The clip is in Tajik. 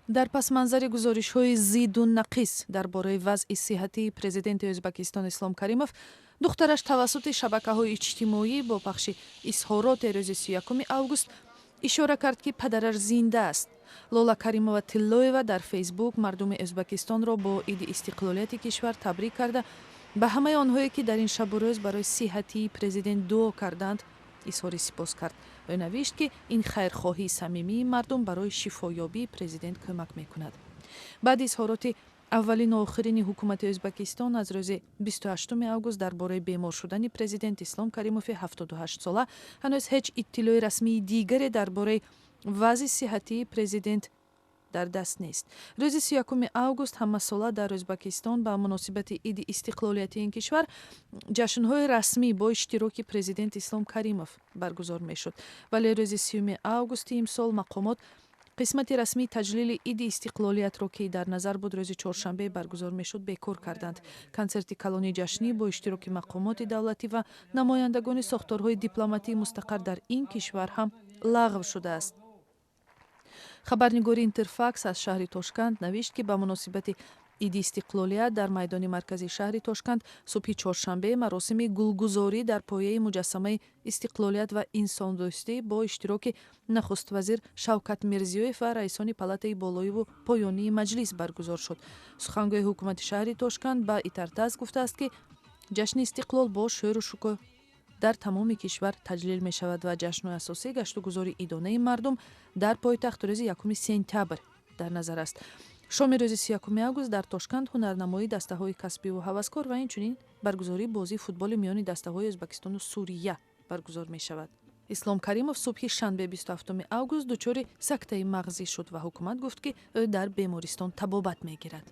Дар пасманзари гузоришҳои зидду нақис дар бораи вазъи сиҳатии президенти Ӯзбекистон Ислом Каримов, духтараш тавассути шабакаҳои иҷтимоӣ бо пахши изҳороте рӯзи 31 август ишора кард, ки падараш зинда аст. Лола Каримова Тиллоева дар Фейсбук мардуми Ӯзбекистонро бо иди истиқлолияти кишвар табрик карда, ба ҳамаи онҳое, ки дар ин шабу рӯз барои сиҳатии президент дуо карданд, изҳори сипос кард. Ӯ навишт, ки ин хайрхоҳии самимии мардум барои шифоёбии президент кӯмак мекунад. Баъди изҳороти аввалину охирини ҳукумати Ӯзбекистон аз рӯзи 28 август дар бораи бемор шудани президент Ислом Каримови 78сола, ҳанӯз ҳеҷ иттилои расмии дигаре дар бораи вазъи сиҳатии президент дар даст нест. Рӯзи 31 август ҳамасола дар Ӯзбекистон ба муносибати иди истиқлолияти ин кишвар ҷашнҳои расмӣ бо иштироки президент Ислом Каримов баргузор мешуд, вале рӯзи 30 августи имсол мақомот қисмати расмии таҷлили иди истиқлолиятро, ки дар назар буд рӯзи чоршанбе баргузор мешуд, бекор карданд. Консерти калони ҷашнӣ бо иштироки мақомоти давлатӣ ва намояндагони сохторҳои дипломатии мустақар дар ин кишвар ҳам лағв шудааст. Хабарнигори Интерфакс аз шаҳри Тошканд навишт, ки ба муносибати иди истиқлолият дар майдони марказии шаҳри Тошканд субҳи чоршанбе маросими гулгузорӣ дар пояи муҷассамаи истиқлолият ва инсондӯстӣ бо иштироки нахуствазир Шавкат Мирзиёев ва раисони палатаи болоиву поёнии маҷлис баргузор шуд. Сухангӯи ҳукумати шаҳри Тошканд ба Итартас гуфтааст, ки ҷашни истиқлол бо шӯру шукӯҳ дар тамоми кишвар таҷлил мешавад ва ҷашну асосӣ, гаштугузори идонаи мардум дар пойтахт, рӯзи 1 сентябр дар назар аст. Шоми рӯзи 31 август дар Тошканд ҳунарнамоии дастаҳои касбиву ҳаваскор ва инчунин баргузории бозии футболи миёни дастаҳои Ӯзбекистону Сурия баргузор мешавад. Ислом Каримов субҳи шанбе, 27 август, дучори сактаи мағзӣ шуд ва ҳукумат гуфт, ки ӯ дар бемористон табобат мегирад.